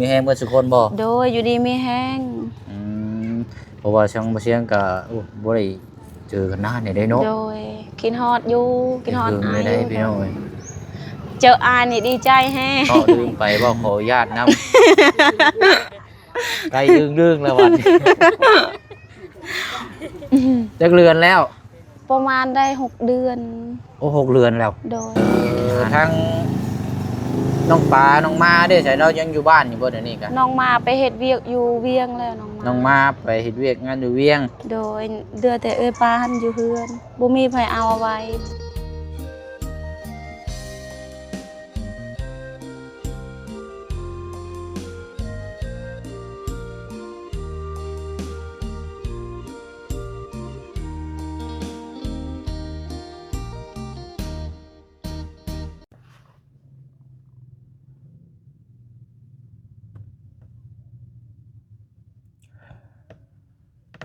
ມີແຮງເບິດສູ່ຄົນບໍ່? ໂດຍ ຢູ່ດີມີແຮງ. ອືມ ເພາະວ່າທາງບໍ່ຊຽງກະ ໂອ້ ບໍ່ໄດ້ເຈີກັນນານແລ້ວເດ້ເນາະ. ໂດຍ ຄິດຮອດຢູ່ ຄິດຮອດອ້າຍຢູ່ພີ່ນ້ອງເອີຍ. ເຈີອ້າຍນີ້ດີໃຈແຮງ. ເວົ້າລືມໄປ ເວົ້າຂໍອະນຸຍາດນຳ. ໄກ່ອຶ່ງລຶ່ງແລ້ວບັດນີ້. ຈັກເດືອນແລ້ວ? ປະມານໄດ້ຫົກເດືອນ. ໂອ້ ຫົກເດືອນແລ້ວ. ໂດຍ. ທາງນ້ອງປາ ນ້ອງມາເດ້ ໃສ ລາວຍັງຢູ່ບ້ານຢູ່ບໍ່ດຽວນີ້ກະ? ນ້ອງມາໄປເຮັດວຽກຢູ່ວຽງແລ້ວ ນ້ອງມາ. ນ້ອງມາໄປເຮັດວຽກງານຢູ່ວຽງ. ໂດຍ. ເຫຼືອແຕ່ເອື້ອຍປາຫັ້ນຢູ່ເຮືອນ ບໍ່ມີໃຜເອົາໄວ້.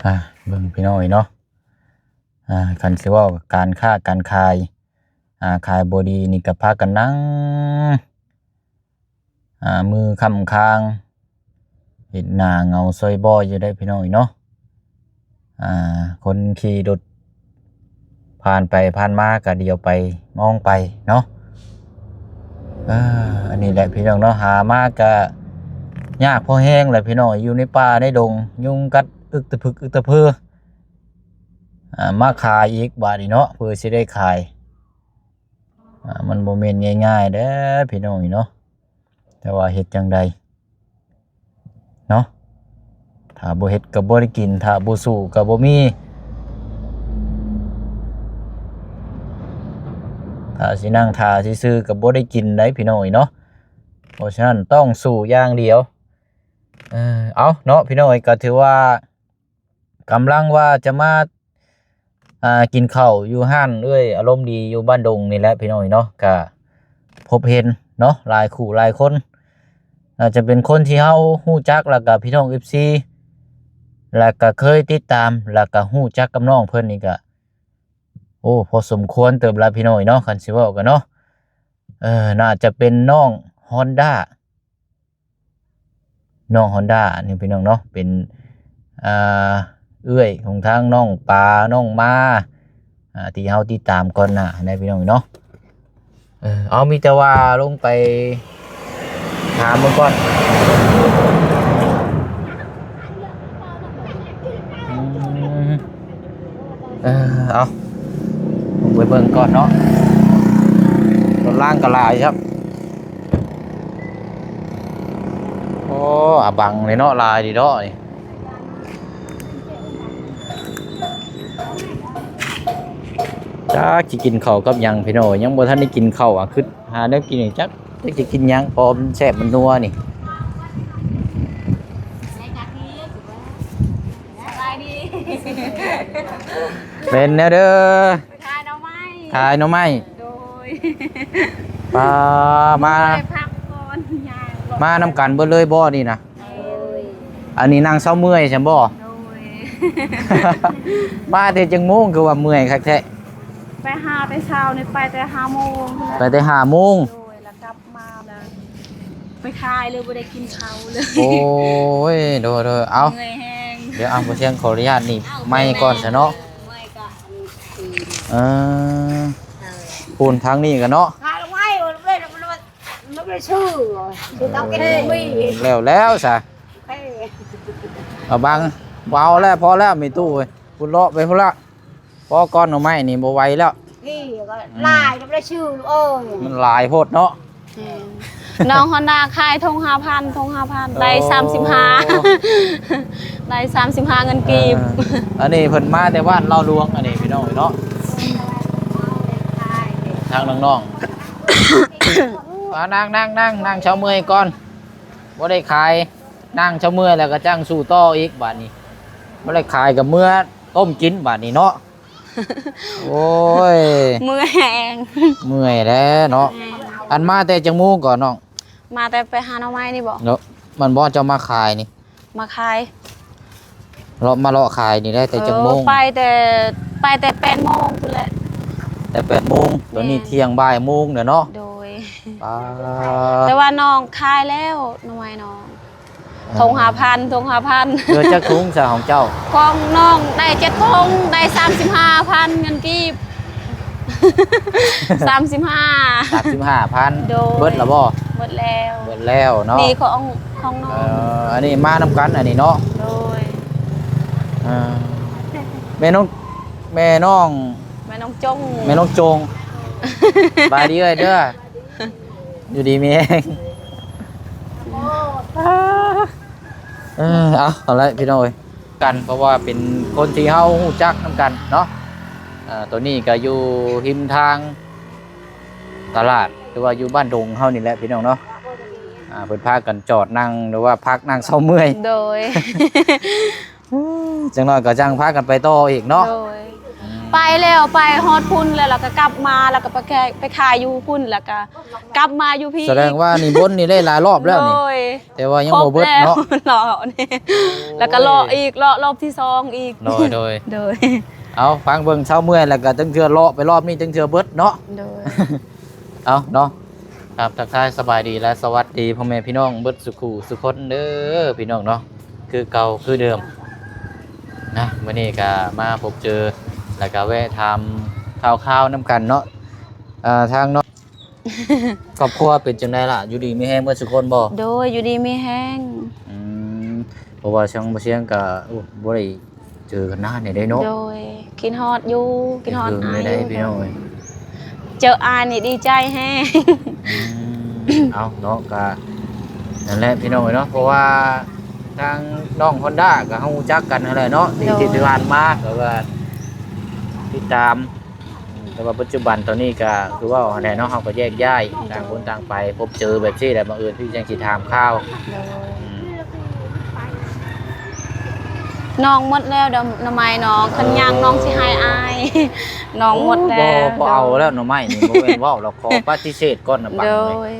ອ່າ ເບິ່ງພີ່ນ້ອງເອີຍເນາະ. ອ່າ ຄັນຊິເວົ້າການຄ້າການຂາຍ ອ່າ ຂາຍບໍ່ດີນີ້ກະພາກັນນັ່ງ ອ່າ ມືຄ້ຳຄາງ ເຮັດໜ້າເຫງົາຊອຍບໍ່ຢູ່ໄດ໋ພີ່ນ້ອງເອີຍເນາະ. ອ່າ ຄົນຂີ່ລົດຜ່ານໄປຜ່ານມາກະດຽວໄປມອງໄປເນາະ. ເອີ ອັນນີ້ແຫຼະພີ່ນ້ອງເນາະ ຫາມາກະຍາກພໍແຮງແຫຼະພີ່ນ້ອງ ຢູ່ໃນປ່າໃນດົງ ຍຸງກັດອຶກຕະພຶກອຶກຕະເພີ. ອ່າ ມາຂາຍອີກບາດນີ້ເນາະ ເພື່ອຊິໄດ້ຂາຍ. ອ່າ ມັນບໍ່ແມ່ນງ່າຍໆເດ້ພີ່ນ້ອງເນາະ ແຕ່ວ່າເຮັດຈັ່ງໃດເນາະ ຖ້າບໍ່ເຮັດກໍບໍ່ໄດ້ກິນ ຖ້າບໍ່ສູ້ກໍບໍ່ມີ ຖ້າຊິນັ່ງຖ້າຊື່ໆກໍບໍ່ໄດ້ກິນໄດ໋ພີ່ນ້ອງເນາະ. ເພາະສະນັ້ນຕ້ອງສູ້ຢ່າງດຽວ. ເອີ ເອົາເນາະ ພີ່ນ້ອງເອີຍ ກໍຖືວ່າ ກຳລັງວ່າຈະມາ ອ່າ ກິນເຂົ້າຢູ່ຮ້ານເອື້ອຍອາລົມດີຢູ່ບ້ານດົງນີ້ແຫຼະພີ່ນ້ອງເນາະ. ກະພົບເຫັນເນາະ ຫຼາຍຄູ່ຫຼາຍຄົນ ອາດຈະເປັນຄົນທີ່ເຮົາຮູ້ຈັກ ແລ້ວກະພີ່ນ້ອງເອັຟຊີ ແລ້ວກະເຄີຍຕິດຕາມ ແລ້ວກະຮູ້ຈັກກັບນ້ອງເພິ່ນນີ້ກະ ໂອ້ ພໍສົມຄວນເຕີບລະພີ່ນ້ອງເນາະ. ຄັນຊິເວົ້າກັນເນາະ ເອີ ໜ້າຈະເປັນນ້ອງຮອນດ້າ ນ້ອງຮອນດ້ານີ້ພີ່ນ້ອງເນາະ ເປັນ ອ່າ ເອື້ອຍຂອງທາງນ້ອງປາ ນ້ອງມາ ອ່າ ທີ່ເຮົາຕິດຕາມກ່ອນໜ້ານະພີ່ນ້ອງເນາະ. ເອີ ເອົາ ມີແຕ່ວ່າລົງໄປຖາມເບິ່ງກ່ອນ. ອືມ ເອີ ເອົາ ລົງໄປເບິ່ງກ່ອນເນາະ ລົດລາງກໍຫຼາຍຄັບ. ໂອ້ ອາບັງເລີຍເນາະ ຫຼາຍດີເນາະນີ້. ຈັກຊິກິນເຂົ້າກັບຫຍັງພີ່ນ້ອງ ຍັງບໍ່ທັນໄດ້ກິນເຂົ້າ ອາ ຄິດຫາແນວກິນ ຈັກ ຈັກຊິກິນຫຍັງ ພໍມັນແຊບມັນນົວນີ້. ສະບາຍດີ ເປັນແນວເດີ ໄປຂາຍໜໍ່ໄມ້ ຂາຍໜໍ່ໄມ້. ໂດຍ ປາ ມາ ໄດ້ພັກກ່ອນ ຍ່າງ ມານຳກັນເບິດເລີຍບໍ່ນີ້ນະ? ໂດຍ ອັນນີ້ນັ່ງເຊົາເມື່ອຍຊັ້ນບໍ່? ໂດຍ ມາແຕ່ຈັກໂມງ ຄືວ່າເມື່ອຍຄັກແທ້? ໄປຫາແຕ່ເຊົ້ານີ້ ໄປແຕ່ຫ້າໂມງພຸ້ນແຫຼະ ໄປແຕ່ຫ້າໂມງ. ໂດຍ ແລ້ວກັບມາແລ້ວໄປຂາຍເລີຍ ບໍ່ໄດ້ກິນເຂົ້າເລີຍ. ໂອ້ຍ ໂດຍໆ ເອົາ ເມື່ອຍແຮງ. ດຽວ ເອົາ ບໍ່ຊຽງຂໍອະນຸຍາດໜີບໄມກ່ອນຊະເນາະ. ເອີ ເອີ ພຸ້ນທາງນີ້ກັນເນາະ ຂາຍໄວ້ ມັນບໍ່ໄດ້ຊື້ ຊື້ເຕົາກິນມີ ແລ້ວແລ້ວຊະ. ເອີ ເອົາບັງ ບໍ່ເອົາແລ້ວ ພໍແລ້ວ ມີຕູ້ເອີຍ ພຸ້ນເລາະໄປພຸ້ນລະ. ພໍກ່ອນ ໜໍ່ໄມ້ນີ້ບໍ່ໄຫວແລ້ວ ນີ້ກໍ ອືມ ຫຼາຍກໍບໍ່ໄດ້ຊື້. ໂອ້ຍ ມັນຫຼາຍໂພດເນາະ. ແມ່ນ ນ້ອງຮອນດ້າຂາຍຖົງຫ້າພັນ ຖົງຫ້າພັນ ໄດ້ ໂອ້ ສາມສິບຫ້າ ໄດ້ສາມສິບຫ້າເງິນກີບ. ເອີ ອັນນີ້ເພິ່ນມາແຕ່ບ້ານເລົ່າຫຼວງ ອັນນີ້ພີ່ນ້ອງເນາະ ທາງນ້ອງໆ. ອ່າ ນັ່ງໆໆ ນັ່ງເຊົາເມື່ອຍກ່ອນ ບໍ່ໄດ້ຂາຍ ນັ່ງເຊົາເມື່ອຍແລ້ວກໍຈັ່ງສູ້ຕໍ່ອີກ ບາດນີ້ບໍ່ໄດ້ຂາຍກໍເມືອຕົ້ມກິນບາດນີ້ເນາະ. ໂອ້ຍ ເມື່ອຍແຮງ ເມື່ອຍແລ້ວເນາະ. ແມ່ນ ອັນມາແຕ່ຈັກໂມງກ່ອນນ້ອງ? ມາແຕ່ໄປຫາໜໍ່ໄມ້ນີ້ບໍ? ເນາະ ມັນບໍ່ ເຈົ້າມາຂາຍນີ້ ມາຂາຍ ເລາະ ມາເລາະຂາຍນີ້ໄດ້ແຕ່ຈັກໂມງ? ເອີ ໄປແຕ່ ໄປແຕ່ແປດໂມງພຸ້ນແຫຼະ ແຕ່ແປດໂມງ. ຕອນນີ້ ແມ່ນ ທ່ຽງ ບ່າຍໂມງແລ້ວເນາະ. ໂດຍ ປາ ແຕ່ວ່ານ້ອງຂາຍແລ້ວ ໜໍ່ໄມ້ນ້ອງ ຖົງຫ້າພັນ ຖົງຫ້າພັນ. ເຫຼືອຈັກຖົງຊະຂອງເຈົ້າ? ຂອງນ້ອງໄດ້ເຈັດຖົງ ໄດ້ສາມສິບຫ້າພັນເງິນກີບ. ສາມສິບຫ້າ ສາມສິບຫ້າພັນ. ໂດຍ. ເບິດລະບໍ່? ເບິດແລ້ວ ເບິດແລ້ວເນາະ. ນີ້ຂອງ ຂອງນ້ອງ. ເອີ ອັນນີ້ມານຳກັນ ອັນນີ້ເນາະ. ໂດຍ. ເອີ ແມ່ນ້ອງ ແມ່ນ້ອງ ແມ່ນ້ອງຈົງ ແມ່ນ້ອງຈົງ. ສະບາຍດີເອື້ອຍເດີ ຢູ່ດີມີແຮງ. ເອີ ເອົາ ເອົາລະພີ່ນ້ອງເອີຍ ກັນ ເພາະວ່າເປັນຄົນທີ່ເຮົາຮູ້ຈັກນຳກັນເນາະ. ເອີ ໂຕນີ້ກໍຢູ່ຮິມທາງຕະຫຼາດ ຫຼືວ່າຢູ່ບ້ານດົງເຮົານີ້ແຫຼະພີ່ນ້ອງເນາະ. ອ່າ ເພິ່ນພາກັນຈອດນັ່ງ ຫຼືວ່າພັກນັ່ງເຊົາເມື່ອຍ. ໂດຍ. ຈັກໜ້ອຍກໍຈັ່ງພາກັນໄປຕໍ່ອີກເນາະ. ໂດຍ. ອືມ ໄປແລ້ວ ໄປຮອດພຸ້ນແລ້ວ ແລ້ວກໍກັບມາ ແລ້ວກໍໄປຂາຍ ໄປຂາຍຢູ່ພຸ້ນ ແລ້ວກໍກັບມາຢູ່ພີ້. ສະແດງວ່ານິມົນນີ້ໄດ້ຫຼາຍລອບແລ້ວນີ້. ໂດຍ. ແຕ່ວ່າຍັງບໍ່ເບິດເນາະ ເລາະນີ້ ແລ້ວກໍເລາະອີກ ເລາະລອບທີສອງອີກ. ໂດຍ ໂດຍ ໂດຍ. ເອົາ ຟັງເບິ່ງເຊົາເມື່ອຍ ແລ້ວກໍຈັ່ງເທື່ອເລາະໄປລອບນີ້ ຈັ່ງເທື່ອເບິດເນາະ. ໂດຍ. ເອົາເນາະ ຄັບ ທັກທາຍສະບາຍດີ ແລະ ສະຫວັດດີພໍ່ແມ່ພີ່ນ້ອງເບິດສູ່ຄູ່ສູ່ຄົນເດີພີ່ນ້ອງເນາະ. ຄືເກົ່າຄືເດີມນະ ມື້ນີ້ກໍມາພົບເຈີ ແລ້ວກໍແວະຖາມຂ່າວຄາວນຳກັນເນາະ. ເອີ ທາງນ້ອງ ຄອບຄົວເປັນຈັ່ງໃດລະ? ຢູ່ດີມີແຮງເບິດສູ່ຄົນບໍ່? ໂດຍ ຢູ່ດີມີແຮງ. ອືມ ເພາະວ່າທາງບໍ່ຊຽງກໍ ໂອ້ ບໍ່ໄດ້ເຈີກັນນານແລ້ວເດ້ເນາະ. ໂດຍ. ຄິດຮອດຢູ່ ຄິດຮອດອ້າຍຢູ່. ເຈີອ້າຍນີ້ດີໃຈແຮງ. ອືມ ເອົາເນາະ ກໍນັ້ນແຫຼະພີ່ນ້ອງເອີຍເນາະ ເພາະວ່າທາງນ້ອງຮອນດ້າກໍເຮົາຮູ້ຈັກກັນຫັ້ນແຫຼະເນາະ ທີ່ ໂດຍ ທີ່ຜ່ານມາ ກໍວ່າຕິດຕາມ. ແຕ່ວ່າປັດຈຸບັນຕອນນີ້ກໍຄືເວົ້າຫັ້ນແຫຼະເນາະ ເຮົາກໍແຍກຍ້າຍ ໂດຍ ຕ່າງຄົນຕ່າງໄປ ພົບເຈີແບບຊີ້ແຫຼະ ບັງເອີນທີ່ຈັ່ງຊິຖາມຂ່າວ. ໂດຍ. ອືມ ນ້ອງໝົດແລ້ວດອກໜໍ່ໄມ້ນ້ອງ ຄັນຍັງນ້ອງຊິໃຫ້ອ້າຍ ນ້ອງໝົດແລ້ວ. ໂອ້ ບໍ່ ບໍ່ເອົາແລ້ວໜໍ່ໄມ້ນີ້ ບໍ່ແມ່ນເວົ້າແລ້ວ ຂໍປະຕິເສດກ່ອນນະ ປັງເອີຍ. ໂດຍ.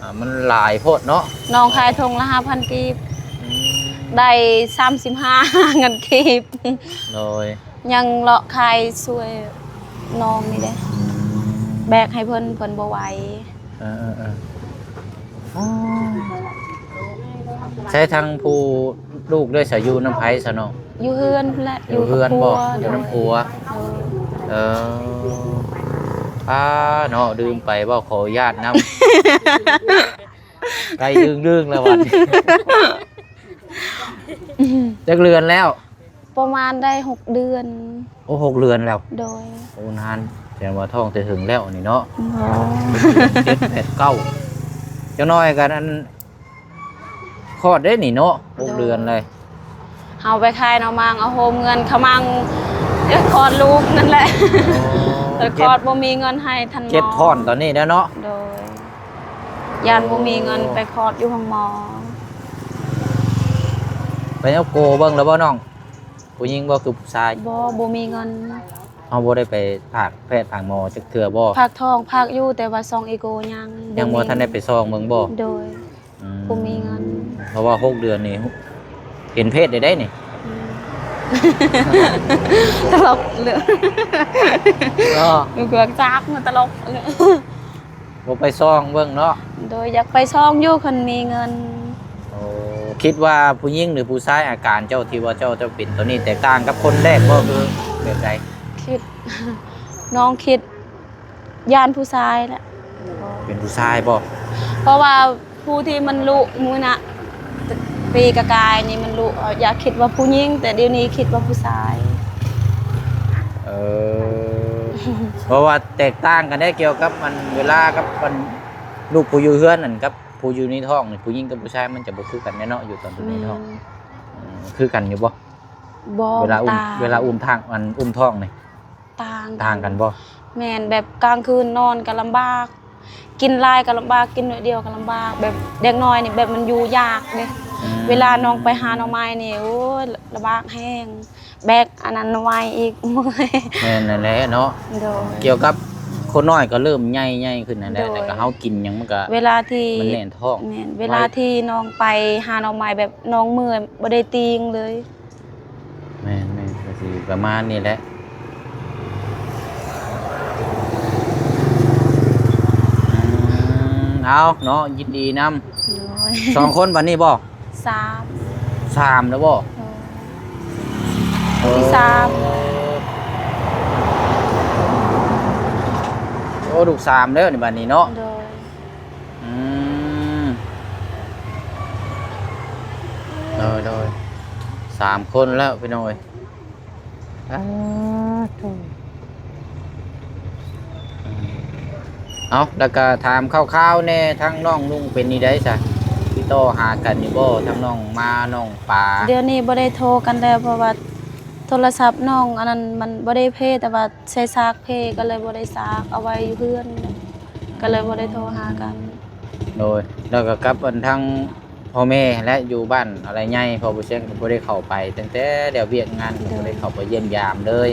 ອ່າ ມັນຫຼາຍໂພດເນາະ ນ້ອງຂາຍຖົງລະຫ້າພັນກີບ. ອືມ ໄດ້ສາມສິບຫ້າເງິນກີບ. ໂດຍ. ຍັງເລາະຂາຍຊ່ວຍນ້ອງນີ້ເດ້. ອືມ ແບກໃຫ້ເພິ່ນ ເພິ່ນບໍ່ໄຫວ. ເອີໆໆ ໃຊ້ທາງຜູ້ລູກເດ້ ສາຢູ່ນຳໃຜຊະນ້ອງ? ຢູ່ເຮືອນພຸ້ນແຫຼະ. ຢູ່ເຮືອນບໍ່? ຢູ່ນຳຜົວ. ໂດຍ. ເອີ ອາ ເນາະ ລືມໄປເວົ້າ ຂໍອະນຸຍາດນຳ ໄກ່ອຶ້ງໆແລ້ວບັດນີ້. ຈັກເດືອນແລ້ວ? ປະມານໄດ້ຫົກເດືອນ. ໂອ້ ຫົກເດືອນແລ້ວ. ໂດຍ. ໂອ້ ນານ ແສດງວ່າທ້ອງແຕ່ເຖິງແລ້ວນີ້ເນາະ. ບໍ່ ເຈັດ ແປດ ເກົ້າ ຈັກໜ້ອຍກໍອັນຄອດເດ້ນີ້ເນາະ. ໂດຍ. ຫົກເດືອນເລີຍ. ເຮົາໄປຂາຍໜໍ່ມັງ ເອົາໂຮມເງິນຂະມັງ ຄອດລູກນັ້ນແຫຼະ. ອໍ ແຕ່ຄອດບໍ່ມີເງິນໃຫ້ທັນໝໍ. ເຈັບທ້ອງຕອນນີ້ແລ້ວເນາະ. ໂດຍ. ຢ້ານບໍ່ມີເງິນໄປຄອດຢູ່ໂຮງໝໍ. ໄປເອົາໂກເບິ່ງແລ້ວບໍ່ນ້ອງ? ຜູ້ຍິງບໍ່ ຄືຜູ້ຊາຍ? ບໍ່ ບໍ່ມີເງິນ. ເຮົາບໍ່ໄດ້ໄປພາກແພດພາກໝໍຈັກເທື່ອບໍ່? ພາກທ້ອງພາກຢູ່ ແຕ່ວ່າສ່ອງອີໂກຍັງ ຍັງບໍ່ທັນໄດ້ໄປສ່ອງເບິ່ງບໍ່? ໂດຍ. ອືມ ບໍ່ມີເງິນ ເພາະວ່າຫົກເດືອນນີ້ເຫັນເພດໄດ້ໄດ໋ນີ້. ອືມ ຕະຫຼົກເລີຍ ເນາະ ລູກກວກຈັກ ມັນຕະຫຼົກເລີຍ. ບໍ່ໄປສ່ອງເບິ່ງເນາະ. ໂດຍ ຢາກໄປສ່ອງຢູ່ຄັນມີເງິນ. ໂອ້ ຄິດວ່າຜູ້ຍິງ ຫຼື ຜູ້ຊາຍ ອາການເຈົ້າທີ່ວ່າເຈົ້າ ເຈົ້າເປັນຕອນນີ້ແຕກຕ່າງກັບຄົນແລກບໍ່ ຄືແບບໃດ? ຄິດ ນ້ອງຄິດຢ້ານຜູ້ຊາຍແຫຼະ. ເປັນຜູ້ຊາຍບໍ່? ເພາະວ່າຜູ້ທີ່ມັນລຸມື້ນະ ປີກະກາຍນີ້ມັນລຸ ຢາກຄິດວ່າຜູ້ຍິງ ແຕ່ດຽວນີ້ຄິດວ່າຜູ້ຊາຍ. ເອີ ເພາະວ່າແຕກຕ່າງກັນໄດ໋ ກ່ຽວກັບອັນເວລາກັບອັນລູກຜູ້ຢູ່ເຮືອນນັ້ນ ກັບຜູ້ຢູ່ໃນທ້ອງນີ້ ຜູ້ຍິງກັບຜູ້ຊາຍມັນຈະບໍ່ຄືກັນແນ່ເນາະ ຢູ່ຕອນຢູ່ໃນທ້ອງ. ແມ່ນ. ອືມ ຄືກັນຢູ່ບໍ່? ບໍ່ ເວລາອຸ້ມ ຕ່າງ ເວລາອຸ້ມທ້ອງ ອັນອຸ້ມທ້ອງນີ້ ຕ່າງ ຕ່າງກັນບໍ່? ແມ່ນ ແບບກາງຄືນນອນກໍລຳບາກ ກິນຫຼາຍກໍລຳບາກ ກິນໜ້ອຍດຽວກໍລຳບາກ ແບບເດັກນ້ອຍນີ້ແບບມັນຢູ່ຍາກເດ້. ອືມ ເວລານ້ອງໄປຫາໜໍ່ໄມ້ນີ້ ໂອ້ຍ ລຳບາກແຮງ ແບກອັນນັ້ນໄວ້ອີກ ເມື່ອຍ. ແມ່ນນັ້ນແຫຼະເນາະ. ໂດຍ. ກ່ຽວກັບຄົນນ້ອຍກໍເລີ່ມໃຫຍ່ ໃຫຍ່ຂຶ້ນນັ້ນແຫຼະ ໂດຍ ແລ້ວກໍເຮົາກິນຫຍັງມັນກໍ ເວລາທີ່ ມັນແໜ້ນທ້ອງ. ແມ່ນ ເວລາທີ່ນ້ອງໄປຫາໜໍ່ໄມ້ແບບນ້ອງເມື່ອຍ ບໍ່ໄດ້ຕີງເລີຍ. ແມ່ນໆ ກໍຊິປະມານນີ້ແຫຼະ. ອືມ ເອົາເນາະ ຍິນດີນຳ. ໂດຍ. ສອງຄົນບັດນີ້ບໍ່? ສາມ ສາມແລ້ວບໍ່? ໂດຍ ເອີ ທີສາມ ໂອ້ ລູກສາມແລ້ວນີ້ ບັດນີ້ເນາະ. ໂດຍ ອືມ ໂດຍ ໂດຍ ສາມຄົນແລ້ວພີ່ນ້ອງເອີຍ. ສາທຸ ເອົາ ແລ້ວກໍຖາມຂ່າວໆແດ່ ທາງນ້ອງນຸ່ງເປັນຈັ່ງໃດຊະ? ຕິດຕໍ່ຫາກັນຢູ່ບໍ່ ທາງນ້ອງມາ ນ້ອງປາ? ດຽວນີ້ບໍ່ໄດ້ໂທກັນແລ້ວ ເພາະວ່າໂທລະສັບນ້ອງອັນນັ້ນມັນບໍ່ໄດ້ເພ ແຕ່ວ່າໃຊ້ສາກເພ ກໍເລີຍບໍ່ໄດ້ສາກ ເອົາໄວ້ຢູ່ເຮືອນ ກໍເລີຍບໍ່ໄດ້ໂທຫາກັນ. ໂດຍ ແລ້ວກໍກັບອັນທາງ ພໍ່ແມ່ແຫຼະ ຢູ່ບ້ານອາໄລໃຫຍ່ ເພາະບໍ່ເຊີງກໍບໍ່ໄດ້ເຂົ້າໄປ ຕັ້ງແຕ່ແລ້ວວຽກງານກໍບໍ່ໄດ້ເຂົ້າໄປຢ້ຽມຢາມເລີຍ.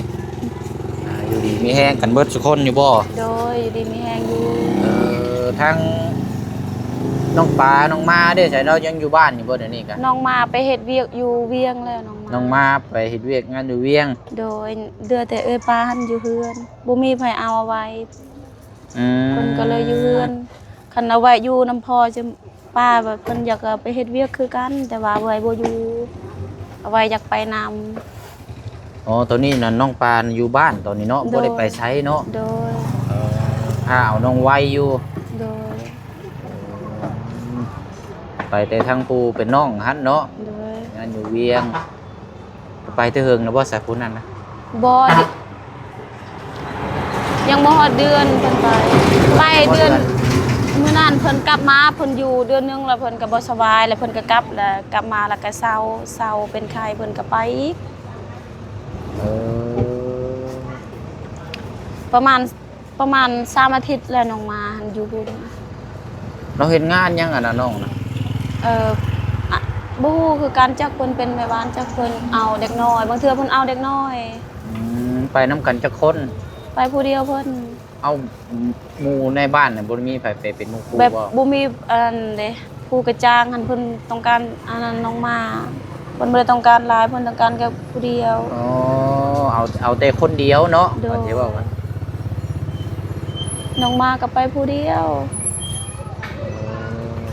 ອ່າ ຢູ່ດີມີແຮງກັນເບິດສູ່ຄົນຢູ່ບໍ່? ໂດຍ ຢູ່ດີມີແຮງຢູ່. ເອີ ທາງນ້ອງປາ ນ້ອງມາເດ້ ໃສ ລາວຍັງຢູ່ບ້ານຢູ່ບໍ່ດຽວນີ້ກະ? ນ້ອງມາໄປເຮັດວຽກຢູ່ວຽງແລ້ວ ນ້ອງມາ ນ້ອງມາໄປເຮັດວຽກງານຢູ່ວຽງ. ໂດຍ ເຫຼືອແຕ່ເອື້ອຍປາຫັ້ນຢູ່ເຮືອນ ບໍ່ມີໃຜເອົາ ເອົາໄວ້. ອືມ ເພິ່ນກໍເລີຍຢູ່ເຮືອນ. ຄັນເອົາໄວ້ຢູ່ນຳພໍ່ຈະ ປ້າແບບເພິ່ນຢາກ ເອີ ໄປເຮັດວຽກຄືກັນ ແຕ່ວ່າເອື້ອຍບໍ່ຢູ່ ເອົາໄວ້ຢາກໄປນຳ. ອໍ ຕອນນີ້ນັ້ນນ້ອງປານຢູ່ບ້ານຕອນນີ້ເນາະ. ໂດຍ ບໍ່ໄດ້ໄປໃສເນາະ. ໂດຍ ເອີ ພາເອົານ້ອງໄວ້ຢູ່. ໂດຍ ອືມ ໄປແຕ່ທາງຜູ້ເປັນນ້ອງຫັ້ນເນາະ. ໂດຍ ງານຢູ່ວຽງ. ໄປແຕ່ເຫິງແລ້ວບໍ່ ສາຍຜູ້ນັ້ນນະ? ບໍ່ ຍັງບໍ່ຮອດເດືອນເພິ່ນໄປ. ໄປເດືອນ ມື້ນັ້ນເພິ່ນກັບມາ ເພິ່ນຢູ່ເດືອນໜຶ່ງ ແລ້ວເພິ່ນກໍບໍ່ສະບາຍ ແລ້ວເພິ່ນກໍກັບ ແລ້ວກັບມາແລ້ວກໍເຊົາ ເຊົາເປັນໄຂ້ ເພິ່ນກໍໄປອີກ. ເອີ ປະມານ ປະມານສາມອາທິດແລ້ວ ນ້ອງມາຫັ້ນຢູ່ພຸ້ນ. ລາວເຮັດງານຫຍັງອັນນັ້ນນ້ອງນະ? ເອີ ອະ ບໍ່ຮູ້ຄືກັນ ຈັກເພິ່ນເປັນແມ່ບ້ານ ຈັກເພິ່ນເອົາເດັກນ້ອຍ ບາງເທື່ອເພິ່ນເອົາເດັກນ້ອຍ. ອືມ ໄປນຳກັນຈັກຄົນ? ໄປຜູ້ດຽວເພິ່ນ. ເອົາ ໝູ່ໃນບ້ານນະ ບໍ່ໄດ້ມີໃຜໄປເປັນໝູ່ຄູ່ບໍ່? ແບບບໍ່ມີອັນນັ້ນເດ້ ຜູ້ກະຈ້າງຫັ້ນ ເພິ່ນຕ້ອງການອັນນັ້ນ ນ້ອງມາ ເພິ່ນບໍ່ໄດ້ຕ້ອງການຫຼາຍ ເພິ່ນຕ້ອງການແຕ່ຜູ້ດຽວ. ອໍ ເອົາ ເອົາແຕ່ຄົນດຽວເນາະ. ໂດຍ ວ່າຊິເວົ້າກັນ ນ້ອງມາກໍໄປຜູ້ດຽວ.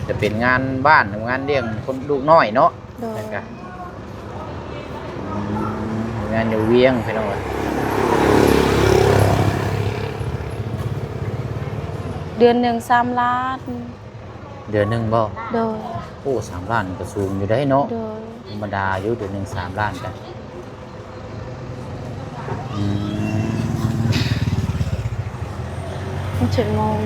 ເອີ ຈະເປັນງານບ້ານ ງານລ້ຽງຄົນລູກນ້ອຍເນາະ. ໂດຍ ແລ້ວກະ ອືມ ງານຢູ່ວຽງ ພີ່ນ້ອງເອີຍ. ເດືອນໜຶ່ງສາມລ້ານ. ເດືອນໜຶ່ງບໍ່? ໂດຍ. ໂອ້ ສາມລ້ານກໍສູງຢູ່ໄດ໋ເນາະ. ໂດຍ. ທຳມະດາຢູ່ ເດືອນໜຶ່ງສາມລ້ານກະ ອືມ ເຈັດໂມງ.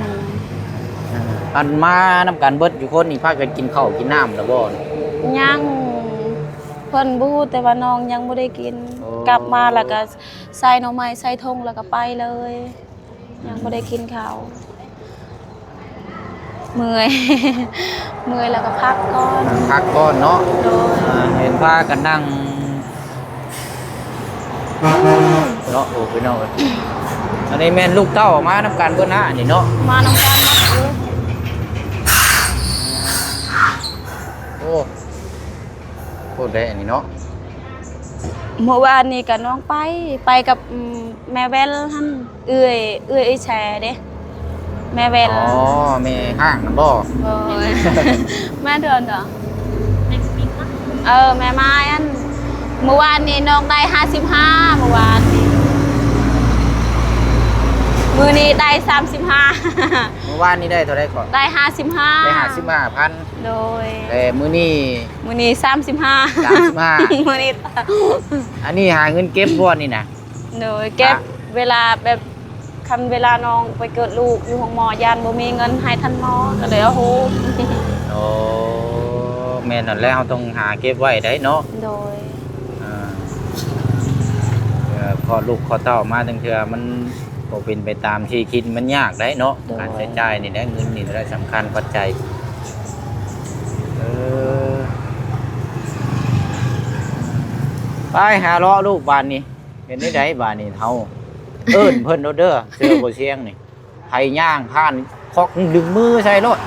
ອັນມານຳກັນເບິດຢູ່ຄົນນີ້ ພາກັນກິນເຂົ້າກິນນ້ຳແລ້ວບໍ່? ຍັງ ເພິ່ນບໍ່ຮູ້ ແຕ່ວ່ານ້ອງຍັງບໍ່ໄດ້ກິນ. ໂອ້ ກັບມາແລ້ວກໍໃສ່ໜໍ່ໄມ້ໃສ່ຖົງແລ້ວກໍໄປເລີຍ. ຍັງບໍ່ໄດ້ກິນເຂົ້າ. ເມື່ອຍ ເມື່ອຍແລ້ວກໍພັກກ່ອນ ພັກກ່ອນເນາະ. ໂດຍ. ອ່າ ເຫັນພາກັນນັ່ງເນາະ. ໂອ້ ພີ່ນ້ອງເອີຍ ອັນນີ້ແມ່ນລູກເຕົ້າມານຳກັນເບິດນະ ອັນນີ້ເນາະ. ມານຳກັນເນາະ. ໂອ້ ໂພດໄດ໋ອັນນີ້ເນາະ. ເມື່ອວານນີ້ກໍນ້ອງໄປ ໄປກັບ ອືມ ແມ່ແວ່ນຫັ້ນ ເອື້ອຍ ເອື້ອຍອີ່ແຊເດ້ ແມ່ແວ່ນ. ອໍ ແມ່ຫ້າງນະບໍ່? ໂດຍ. ແມ່ດວນດອ ເອີ ແມ່ມາຍ. ອັນ ເມື່ອວານນີ້ນ້ອງໄດ້ຫ້າສິບຫ້າ ເມື່ອວານນີ້ ມື້ນີ້ໄດ້ສາມສິບຫ້າ. ເມື່ອວານນີ້ໄດ້ເທົ່າໃດເກາະ? ໄດ້ຫ້າສິບຫ້າ ໄດ້ຫ້າສິບຫ້າພັນ. ໂດຍ. ແຕ່ມື້ນີ້ ມື້ນີ້ສາມສິບຫ້າ ສາມສິບຫ້າ ມື້ນີ້. ອັນນີ້ຫາເງິນເກັບບໍ່ນີ້ນະ? ໂດຍ ເກັບ ອະ ເວລາແບບ ຄັນເວລານ້ອງໄປເກີດລູກຢູ່ໂຮງໝໍ ຢ້ານບໍ່ມີເງິນໃຫ້ທ່ານໝໍ ກໍເລີຍເອົາໂຮມ. ໂອ້ ແມ່ນນັ້ນແຫຼະ ເຮົາຕ້ອງຫາເກັບໄວ້ໄດ໋ເນາະ. ໂດຍ. ອ່າ ເອີ ຄອດລູກຄອດເຕົ້າມາ ບາງເທື່ອມັນບໍ່ເປັນໄປຕາມທີ່ຄິດ ມັນຍາກໄດ໋ເນາະ. ໂດຍ. ການໃຊ້ຈ່າຍນີ້ແຫຼະ ເງິນນີ້ແຫຼະສຳຄັນ ປັດໄຈ. ເອີ ໄປຫາເລາະລູກບາດນີ້. ເຮັດແນວໃດບາດນີ້ເຮົາ ເອີ້ນເພິ່ນໂລດເດີ ເສືອບໍ່ຊຽງນີ້ ໃຜຍ່າງຜ່ານຄອກ ດຶງມືໃສ່ໂລດ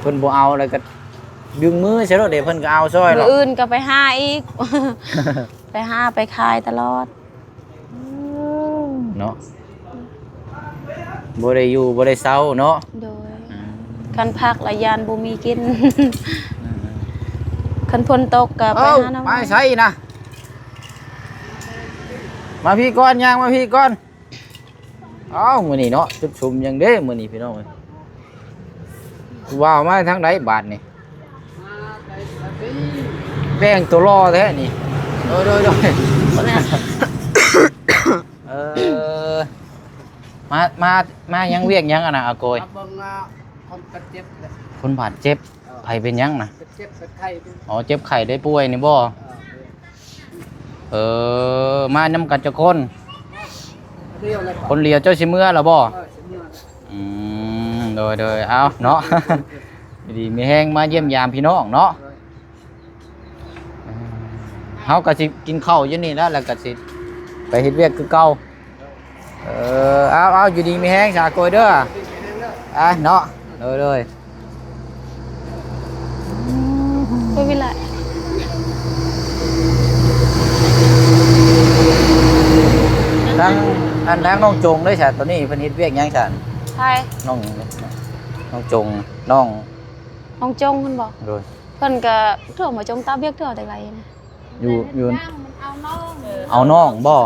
ເພິ່ນບໍ່ເອົາແລ້ວກໍດຶງມືໃສ່ໂລດເດ້ ເພິ່ນກໍເອົາຊ່ອຍ. ມື້ອື່ນກໍໄປຫາອີກ ໄປຫາໄປຂາຍຕະຫຼອດ. ເນາະ ບໍ່ໄດ້ຢູ່ບໍ່ໄດ້ເຊົາເນາະ. ໂດຍ. ອືມ ຄັນພັກລະຢ້ານບໍ່ມີກິນ. ອືມໆ ຄັນຝົນຕົກກໍໄປ ເອົ້າ ຫາໜໍ່ ໄປໃສນະ? ມາພີ້ກ່ອນ ຍ່າງມາພີ້ກ່ອນ. ເອົ້າ ມື້ນີ້ເນາະ ຈຸດສຸມຫຍັງເດ້ມື້ນີ້ພີ່ນ້ອງເອີຍ. ຜູ້ບ່າວມາທາງໃດບາດນີ້? ແປ້ງຕົວຫຼໍ່ແທ້ນີ້. ໂດຍໆໆ ເອີ ມາ ມາ ມາຫຍັງ ວຽກຫຍັງອັນນະ ອາໂກຍ? ມາເບິ່ງ ອ່າ ຄົນບາດເຈັບແຫຼະ. ຄົນບາດເຈັບ? ເອີ ໃຜເປັນຫຍັງນະ? ເຈັບ ເຈັບໄຂ້. ອໍ ເຈັບໄຂ້ໄດ້ປ່ວຍນີ້ບໍ່? ເອີ ເອີ ມານຳກັນຈັກຄົນ? ຄົນດຽວແຫຼະ. ຄົນດຽວ. ເຈົ້າຊິເມືອແລ້ວບໍ່? ເອີ ຊິເມືອແລ້ວ. ອືມ ໂດຍໆ ເອົາເນາະ ຢູ່ດີມີແຮງມາຢ້ຽມຢາມພີ່ນ້ອງເນາະ. ເຮົາກໍຊິກິນເຂົ້າຢູ່ນີ້ແຫຼະ ແລ້ວກໍຊິໄປເຮັດວຽກຄືເກົ່າ. ເອີ ເອົາໆ ຢູ່ດີມີແຮງສາໂກຍເດີ ອ່ະເນາະ. ໂດຍໆ ບໍ່ເປັນໄລ. ທາງ ອັນ ທາງນ້ອງຈົງເດ້ຊະ ຕອນນີ້ເພິ່ນເຮັດວຽກຫຍັງຊະ? ໃຜ? ນ້ອງ ນ້ອງຈົງ ນ້ອງ ນ້ອງຈົງເພິ່ນບໍ? ໂດຍ. ເພິ່ນກະໂທມາຈົ່ງຕາວຽກເທື່ອແຕ່ໄກນະ. ຢູ່ ຢູ່ ເອົານ້ອງ ເອົານ້ອງບໍ?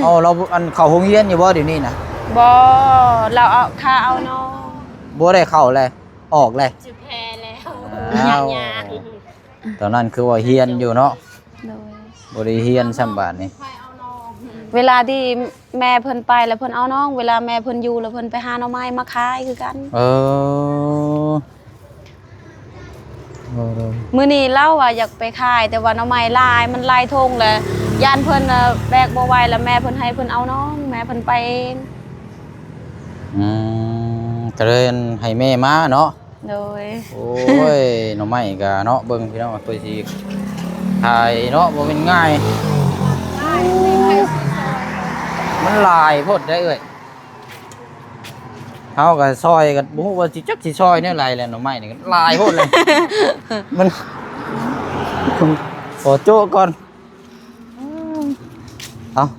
ເອົາ ລາວ ອັນ ເຂົ້າໂຮງຮຽນຢູ່ບໍດຽວນີ້ນະ? ບໍ່ ລາວເອົາ ຄາເອົານ້ອງ. ບໍ່ໄດ້ເຂົ້າແລະ ອອກແລະ ຊິແພ້ແລ້ວ. ອ້າວ ຕອນນັ້ນຄືວ່າຮຽນຢູ່ເນາະ. ໂດຍ. ບໍ່ໄດ້ຮຽນຊ້ຳບາດນີ້. ເວລາທີ່ແມ່ເພິ່ນໄປແລ້ວເພິ່ນເອົານ້ອງ ເວລາແມ່ເພິ່ນຢູ່ແລ້ວເພິ່ນໄປຫາໜໍ່ໄມ້ມາຂາຍຄືກັນ. ເອີ ໂດຍໆ. ມື້ນີ້ລາວວ່າຢາກໄປຂາຍ ແຕ່ວ່າໜໍ່ໄມ້ຫຼາຍ ມັນຫຼາຍຖົງແລ້ວ ຢ້ານເພິ່ນ ເອີ ແບກບໍ່ໄຫວ ແລ້ວແມ່ເພິ່ນໃຫ້ເພິ່ນເອົານ້ອງ ແມ່ເພິ່ນໄປເອງ. ອືມ ກໍເລີຍໃຫ້ແມ່ມາເນາະ. ໂດຍ. ໂອ້ຍ ໜໍ່ໄມ້ກະເນາະ ເບິ່ງພີ່ນ້ອງ ເພື່ອຊິຂາຍເນາະ ບໍ່ແມ່ນງ່າຍ ມັນຫຼາຍໂພດເດ້ເອື້ອຍ. ເຮົາກໍຊ່ອຍກັນ ບໍ່ຮູ້ວ່າຊິ ຈັກຊິຊ່ອຍແນວໃດແຫຼະ ໜໍ່ໄມ້ນີ້ຫຼາຍໂພດເລີຍ ມັນ ຂໍໂຈະກ່ອນ.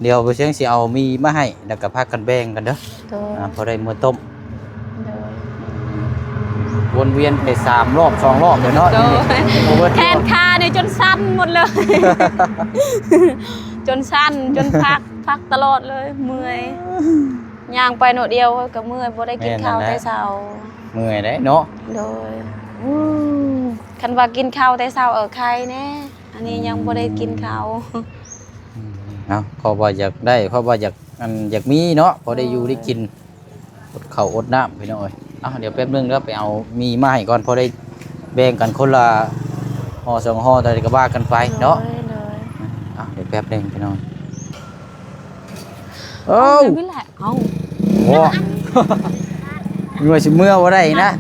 ເອົ້າ ດຽວບໍ່ຊຽງຊິເອົາໝີ່ມາໃຫ້ ແລ້ວກໍພາກັນແບ່ງກັນເດີ. ໂດຍ. ອ່າ ພໍໄດ້ມື້ຕົ້ມ. ໂດຍ. ວົນວຽນໄປສາມລອບ ສອງລອບເລີຍເນາະ. ໂດຍ. ແຂນຂານີ້ຈົນສັ່ນໝົດເລີຍ ຈົນສັ່ນ ຈົນພັກ ພັກຕະຫຼອດເລີຍ ເມື່ອຍ. ຍ່າງໄປໜ້ອຍດຽວກໍເມື່ອຍ ບໍ່ໄດ້ກິນເຂົ້າແຕ່ເຊົ້າ. ເມື່ອຍເດ້ເນາະ. ໂດຍ. ອືມ ຄັນວ່າກິນເຂົ້າແຕ່ເຊົ້າ ເອີ ໄຄແດ່. ອັນນີ້ຍັງບໍ່ໄດ້ກິນເຂົ້າ. ອືມ ເອົາ ເພາະວ່າຢາກໄດ້ ເພາະວ່າຢາກ ອັນ ຢາກມີເນາະ ພໍໄດ້ຢູ່ໄດ້ກິນ ອົດເຂົ້າອົດນ້ຳ ພີ່ນ້ອງເອີຍ. ເອົາ ດຽວແປັບໜຶ່ງເດີ ໄປເອົາໝີ່ມາໃຫ້ກ່ອນ ພໍໄດ້ແບ່ງກັນຄົນລະຫໍ່ສອງຫໍ່ ເທົ່າໃດກໍວ່າກັນໄປເນາະ. ໂດຍ ໂດຍ. ເອົາ ດຽວແປັບໜຶ່ງ ພີ່ນ້ອງ. ເອົ້າ ເອົ້າ ນີ້ແຫຼະ ເອົ້າ ໂອ້ ເມື່ອຊິເມື່ອບໍ່ໄດ້ນະ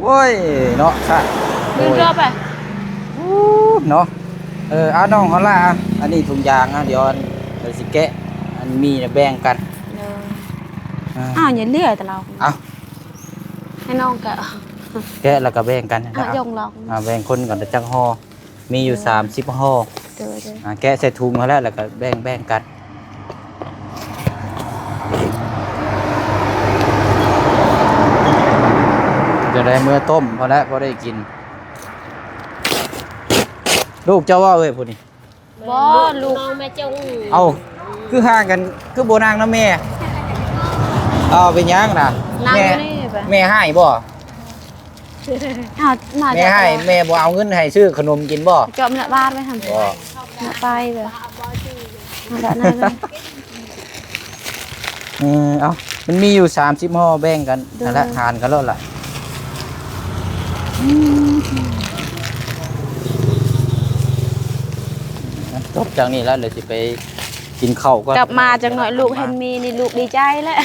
ໂອ້ຍ ເນາະ ຊະ ເດີນເຮືອໄປ ໂອ້ຍ ເນາະ. ເອີ ເອົາ ນ້ອງເຮົາລະ ອັນນີ້ຖົງຢາງ ດຽວ ດຽວຊິແກະ ອັນໝີ່ແບ່ງກັນ. ເອີ ອ່າ ອ້າວ ຢ່າເຫຼືອແຕ່ລາວ ເອົາ ໃຫ້ນ້ອງແກະ ແກະແລ້ວກໍແບ່ງກັນ ອ່າ ລະ ອ່າ ແບ່ງຄົນກັນຈັກຫໍ່. ມີຢູ່ ໂດຍ ສາມສິບຫໍ່. ໂດຍໆ. ອ່າ ແກະໃສ່ຖົງຫັ້ນແຫຼະ ແລ້ວກໍແບ່ງ ແບ່ງກັນ. ຈະໄດ້ເມືອຕົ້ມພໍແລ້ວ ພໍໄດ້ກິນ. ລູກເຈົ້າວ່າເອີຍ ຜູ້ນີ້? ບໍ່ ລູກນ້ອງແມ່ຈົງ. ເອົ້າ ຄືຫ່າງກັນ ຄືບໍ່ນັ່ງນຳແມ່? ເອົ້າ ເປັນຫຍັງນະ? ນັ່ງຢູ່ນີ້ໄປ. ແມ່ ແມ່ຮ້າຍບໍ່? ອ້າວ ມາ ແມ່ໃຫ້ ແມ່ບໍ່ເອົາເງິນໃຫ້ຊື້ຂະໜົມກິນບໍ່? ເຈາະເມືອບາດໄວ້ຫັ້ນ ບໍ່ ເມືອໄປເວີ້ຍ ເອົາແບບນັ້ນເລີຍ. ເອີ ເອົາ ມັນມີຢູ່ສາມສິບຫໍ່ ແບ່ງກັນ ໂດຍ ຫັ້ນລະ ຫານກັນໂລດລະ. ອືມ ຈົບຈາກນີ້ແລ້ວ ດຽວຊິໄປກິນເຂົ້າກ່ອນ. ກັບມາຈັກໜ້ອຍ ລູກເຫັນໝີ່ນີ້ ລູກດີໃຈແລ້ວ.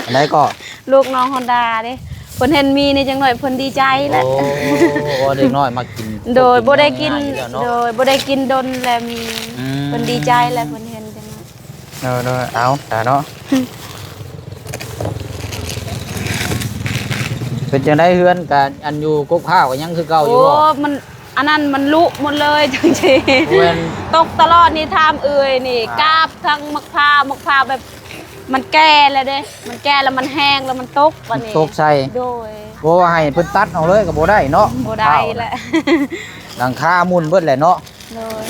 ອັນໃດກໍ? ລູກນ້ອງຮອນດາເດ້ ເພິ່ນເຫັນໝີ່ນີ້ຈັກໜ້ອຍເພິ່ນດີໃຈແລ້ວ. ໂອ້ ເດັກນ້ອຍມັກກິນ ໂດຍ ບໍ່ໄດ້ກິນ ໂດຍ ບໍ່ໄດ້ກິນດົນແລ້ວໝີ່. ອືມ ເພິ່ນດີໃຈແລ້ວ ເພິ່ນເຫັນຈັກໜ້ອຍ. ໂດຍໆ ເອົາ ຕາເນາະ ເປັນຈັ່ງໃດເຮືອນກະ ອັນຢູ່ກົກພ້າວກໍຍັງຄືເກົ່າຢູ່ບໍ່? ໂອ້ ມັນ ອັນນັ້ນມັນລຸໝົດເລີຍ ຈັ່ງຊີ້ ແມ່ນ ຕົກຕະຫຼອດນີ້ ຖາມເອື້ອຍນີ້ ອ່າ ກາບທັງໝາກພ້າວ ໝາກພ້າວແບບ ມັນແກ່ແລ້ວເດ້ ມັນແກ່ແລ້ວມັນແຫ້ງແລ້ວມັນຕົກ ບາດນີ້ຕົກໃສ່ ໂດຍ ບໍ່ວ່າໃຫ້ເພິ່ນຕັດເອົາເລີຍກໍບໍ່ໄດ້ເນາະ ບໍ່ໄດ້ແຫຼະ ຫຼັງຄາໝຸ່ນເບິດແຫຼະເນາະ. ໂດຍ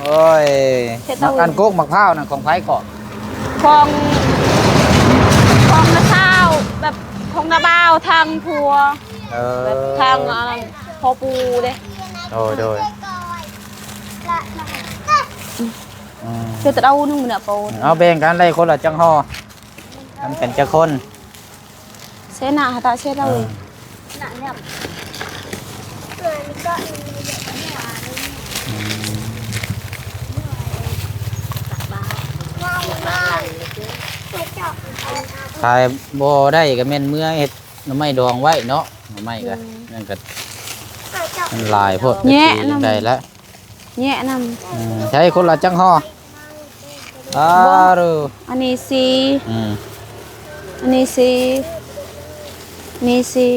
ໂອ້ຍ ເຮັດເອົາ ໝາກອັນກົກໝາກພ້າວນັ້ນຂອງໃຜເກາະ? ຂອງ ຂອງນ້າສາວ ແບບຂອງນ້າບ່າວທາງຜົວ. ເອີ ແບບທາງອັນພໍ່ປູ່ເດ້. ໂດຍ ໂດຍ ອືມ ເຮັດເອົາໜຶ່ງເນາະໂປນ ເອົາແບ່ງກັນໄດ້ຄົນລະຈັກຫໍ່ ນຳກັນຈັກຄົນ? ເຊນະຫະຕະເຊລະເວີຍ ອືມ ຂາຍບໍ່ໄດ້ກໍແມ່ນເມືອເຮັດໜໍ່ໄມ້ດອງໄວ້ເນາະ ໜໍ່ໄມ້ກໍ ອືມ ນັ້ນກໍມັນຫຼາຍໂພດ ແຍະນຳ ໄດ້ລະ ແຍະນຳ ອືມ ໃຊ້ຄົນລະຈັກຫໍ່? ບໍ່ ອາ ອັນນີ້ສີ່ ອືມ ອັນນີ້ສີ່ ນີ້ສີ່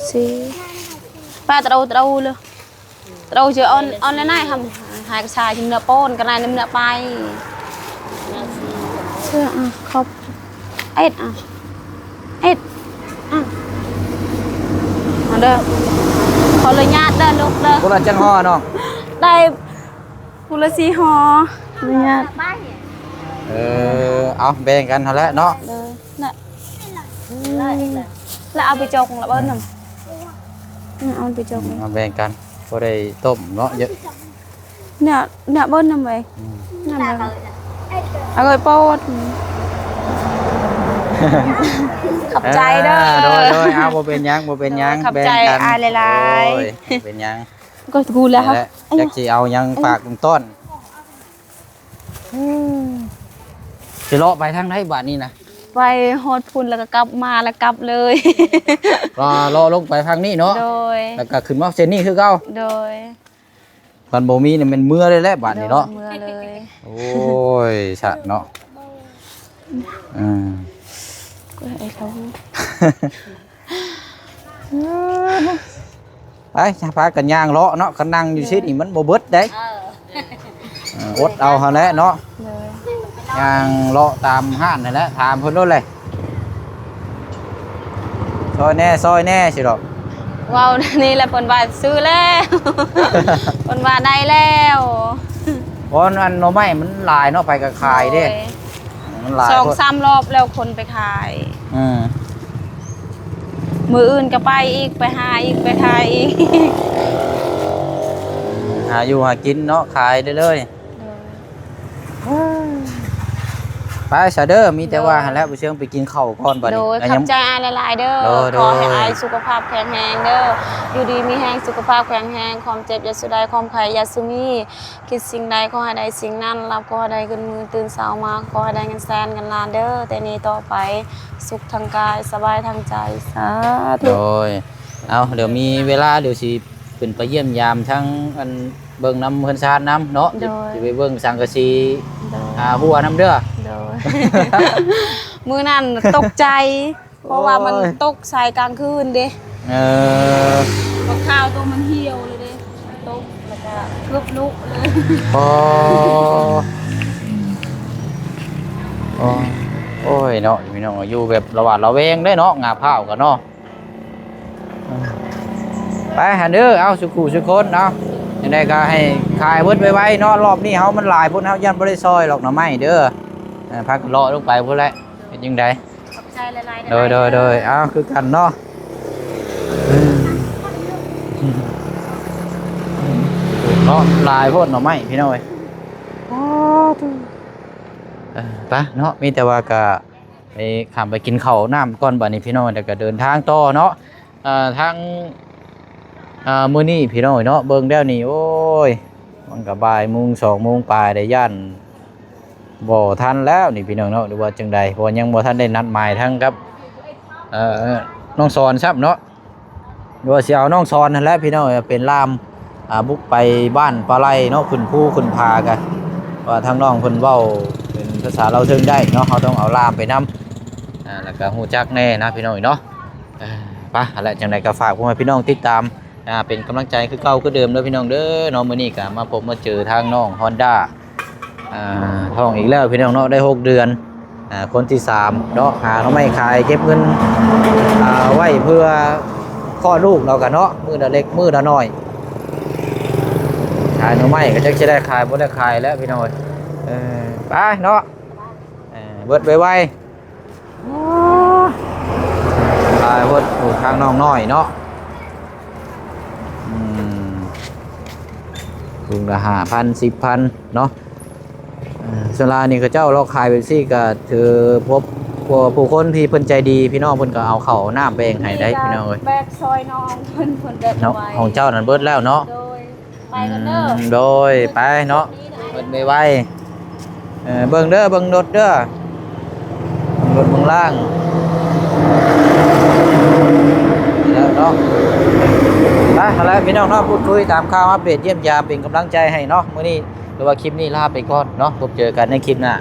ສີ່ ປ້າຕະເອົາ ຕະເອົາເລີຍ ຕະເອົາເຈີອອນ ອອນລະນາຍຫຳ ຫາຍກະຊາຍທີ່ເມືອໂປນ ກະນາຍເມືອໄປ ເຊື່ອ ອາ ຂອບ ເອັດ ອາ ເອັດ ອາ ເອົາເດີ ຂໍອະນຸຍາດເດີລູກເດີ ຄົນລະຈັກຫໍ່ນ້ອງ? ໄດ້ ຜູ້ລະສີ່ຫໍ່ ອະນຸຍາດ ເອີ ເອົາແບ່ງກັນຫັ້ນແຫຼະເນາະ ເດີ ນະ ອືມ ລະເອົາໄປຈົກລະເບິ່ນນຳ ອືມ ເອົາໄປຈົກ ເອົາແບ່ງກັນ ບໍ່ໄດ້ຕົ້ມເນາະ ເຍອະ ເນາະ ເນາະ ເບິ່ນນຳເວີຍ ອືມ ນຳເລີຍ ເອົາໄປໂປດ ຂອບໃຈເດີ ອ່າ ໂດຍ ໂດຍ ເອົາ ບໍ່ເປັນຫຍັງ ບໍ່ເປັນຫຍັງ ໂດຍ ຂອບໃຈ ແບ່ງກັນ ອ້າຍຫຼາຍໆ ໂດຍ ບໍ່ເປັນຫຍັງ ກໍກູແລ້ວ ຈັ່ງຊີ້ແຫຼະ ຈັກຊິເອົາຫຍັງຝາກຕ້ອນ ອືມ ຊິເລາະໄປທາງໃດບາດນີ້ນະ? ໄປຮອດພຸ້ນແລ້ວກໍກັບມາ ແລ້ວກັບເລີຍ ກໍເລາະລົງໄປທາງນີ້ເນາະ ໂດຍ ແລ້ວກໍຂຶ້ນມາເສັ້ນນີ້ຄືເກົ່າ ໂດຍ ຄັນບໍ່ມີນີ້ແມ່ນເມືອເລີຍແຫຼະບາດນີ້ເນາະ ໂດຍ ເມືອເລີຍ ໂອ້ຍ ສາດເນາະ ອືມ ກໍໃຫ້ເຂົາ ໄປ ພາກັນຍ່າງເລາະເນາະ ຄັນນັ່ງຢູ່ຊິນີ້ມັນບໍ່ເບິດເດ້ ເອີ ເອີ ອົດເອົາຫັ້ນແຫຼະເນາະ ໂດຍ ຍ່າງເລາະຕາມຮ້ານຫັ້ນແຫຼະ ຖາມເພິ່ນໂລດເລີຍ ຊ່ອຍແດ່ ຊ່ອຍແດ່ ຊິດອກ ເວົ້ານີ້ແຫຼະ ເພິ່ນວ່າຊື້ແລ້ວ ເພິ່ນວ່າໄດ້ແລ້ວ ເພາະອັນໜໍ່ໄມ້ມັນຫຼາຍເນາະ ໃຜກໍຂາຍເດ້ ໂດຍ ມັນຫຼາຍ ສອງສາມ ໂພດ ລອບແລ້ວຄົນໄປຂາຍ ອືມ ມື້ອື່ນກໍໄປອີກ ໄປຫາອີກ ໄປຂາຍອີກ ຫາຢູ່ຫາກິນເນາະ ຂາຍໄດ້ເລີຍ ໂດຍ ໄປຊະເດີ ມີແຕ່ວ່າ ໂດຍ ຫັ້ນແຫຼະ ບໍ່ເຊີງໄປກິນເຂົ້າກ່ອນບາດນີ້ ໂດຍ ແລ້ວຍັງ ຂອບໃຈອ້າຍຫຼາຍໆເດີ ໂດຍ ໂດຍ ຂໍໃຫ້ອ້າຍສຸຂະພາບແຂງແຮງເດີ ຢູ່ດີມີແຮງ ສຸຂະພາບແຂງແຮງ ຄວາມເຈັບຢ່າສູ່ໄດ້ ຄວາມໄຂ້ຢ່າສູ່ມີ ຄິດສິ່ງໃດຂໍໃຫ້ໄດ້ສິ່ງນັ້ນ ລັບຂໍໃຫ້ໄດ້ເງິນໝື່ນ ຕື່ນເຊົ້າມາຂໍໃຫ້ໄດ້ເງິນແສນເງິນລ້ານເດີ ແຕ່ນີ້ຕໍ່ໄປ ສຸກທາງກາຍ ສະບາຍທາງໃຈ ສາທຸ ໂດຍ ເອົາ ດຽວມີເວລາ ດຽວຊິຂຶ້ນໄປຢ້ຽມຢາມທາງອັນ ເບິ່ງນຳເຮືອນຊານນຳເນາະ ໂດຍ ຊິໄປເບິ່ງສັງກະສີ ໂດຍ ຫາຫົວນຳເດີ ໂດຍ ມື້ນັ້ນຕົກໃຈ ເພາະວ່າມັນ ໂອ້ຍ ຕົກໃສ່ກາງຄືນເດ້ ເອີ ບັກຂາວໂຕມັນຫ່ຽວເລີຍເດ້ ຕົກແລ້ວກະເກືອບລຸເລີຍ ອໍ ອໍ ໂອ້ຍເນາະ ພີ່ນ້ອງ ຢູ່ແບບລະຫວາດລະແວງເດ້ເນາະ ງາພ້າວກໍເນາະ ໄປຫັ້ນເດີ ເອົາ ສູ່ຄູ່ສູ່ຄົນ ເອົາ ຈັ່ງໃດກໍໃຫ້ຂາຍເບິດໄວໆເນາະ ລອບນີ້ເຮົາມັນຫຼາຍໂພດ ເຮົາຢ້ານບໍ່ໄດ້ຊ່ອຍດອກໜໍ່ໄມ້ເດີ ເອີ ພາກັນເລາະລົງໄປພຸ້ນແຫຼະ ເຮັດຈັ່ງໃດ ຂອບໃຈຫຼາຍໆ ໂດຍ ໂດຍ ໂດຍ ເອົາ ຄືກັນເນາະ ເນາະ ຫຼາຍໂພດໜໍ່ໄມ້ ພີ່ນ້ອງເອີຍ ອໍ ເອີ ໄປເນາະ ມີແຕ່ວ່າກະ ໄປ ຂ້າມໄປກິນເຂົ້ານ້ຳກ່ອນ ບາດນີ້ພີ່ນ້ອງ ແລ້ວກໍເດີນທາງຕໍ່ເນາະ ເອີ ທາງ ເອີ ມື້ນີ້ພີ່ນ້ອງເນາະ ເບິ່ງແລ້ວນີ້ ໂອ້ຍ ມັນກໍບ່າຍໂມງ ສອງໂມງປາຍແລ້ວ ຢ້ານບໍ່ທັນແລ້ວນີ້ພີ່ນ້ອງເນາະ ຫຼືວ່າຈັ່ງໃດ ເພາະວ່າຍັງບໍ່ທັນໄດ້ນັດໝາຍທາງກັບ ເອີ ນ້ອງສອນຊ້ຳເນາະ ຫຼືວ່າຊິເອົານ້ອງສອນຫັ້ນແຫຼະພີ່ນ້ອງ ເປັນລ່າມ ອ່າ ບຸກໄປບ້ານປາໄລເນາະ ຂຶ້ນພູຂຶ້ນຜາກະ ວ່າທາງນ້ອງເພິ່ນເວົ້າເປັນພາສາລາວເທິງໄດ້ເນາະ ເຮົາຕ້ອງເອົາລ່າມໄປນຳ ອ່າ ແລ້ວກະຮູ້ຈັກແດ່ນະພີ່ນ້ອງເນາະ ເອີ ໄປ ຫັ້ນແຫຼະ ຈັ່ງໃດກໍຝາກພໍ່ແມ່ພີ່ນ້ອງຕິດຕາມ ອ່າ ເປັນກຳລັງໃຈຄືເກົ່າຄືເດີມເດີພີ່ນ້ອງເດີເນາະ ມື້ນີ້ກໍມາພົບມາເຈີທາງນ້ອງຮອນດ້າ ອ່າ ທ້ອງອີກແລ້ວພີ່ນ້ອງເນາະ ໄດ້ຫົກເດືອນ ອ່າ ຄົນທີສາມເນາະ ຫາໜໍ່ໄມ້ຂາຍເກັບເງິນ ອ່າ ໄວ້ເພື່ອຄອດລູກເນາະ ກະເນາະ ມື້ລະເລັກມື້ລະນ້ອຍ ຂາຍໜໍ່ໄມ້ກະຈັກຊິໄດ້ຂາຍບໍ່ໄດ້ຂາຍແລ້ວພີ່ນ້ອງເອີຍ. ເອີ ໄປເນາະ ເອີ ເບິດໄວໆ ຫຼາຍໂພດ ໂອ້ ທາງນ້ອງນ້ອຍເນາະ ອືມ ຖົງລະຫ້າພັນ ສິບພັນເນາະ. ເອີ ສ່ວນຫຼາຍນີ້ເຂົາເຈົ້າລອກຂາຍແບບຊີ້ ກະຖືພົບຜູ້ຄົນທີ່ເພິ່ນໃຈດີ ພີ່ນ້ອງເພິ່ນກະເອົາເຂົ້າເອົານ້ຳແບ່ງໃຫ້ໄດ໋ ພີ່ນ້ອງເອີຍ ແບກຊ່ອຍນ້ອງເພິ່ນ ເພິ່ນແບກເນາະ ບໍ່ໄຫວ ຂອງເຈົ້ານັ້ນເບິດແລ້ວເນາະ. ໂດຍ ໄປກ່ອນເດີ ອືມ ໂດຍ ໄປເນາະ ເບິດໄວໆ. ເອີ ເບິ່ງເດີ ເບິ່ງລົດເດີ ເບິ່ງລົດເບິ່ງລາງ ນີ້ແຫຼະເນາະ. ໄປ ຫັ້ນແຫຼະພີ່ນ້ອງເນາະ ພູດຄຸຍຕາມຂ່າວອັບເດດ ຢ້ຽມຢາມ ເປັນກຳລັງໃຈໃຫ້ເນາະ. ມື້ນີ້ ຫຼືວ່າຄລິບນີ້ລາໄປກ່ອນເນາະ ພົບເຈີກັນໃນຄລິບໜ້າ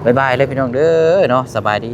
ບາຍບາຍເລີຍພີ່ນ້ອງເດີເນາະ ສະບາຍດີ.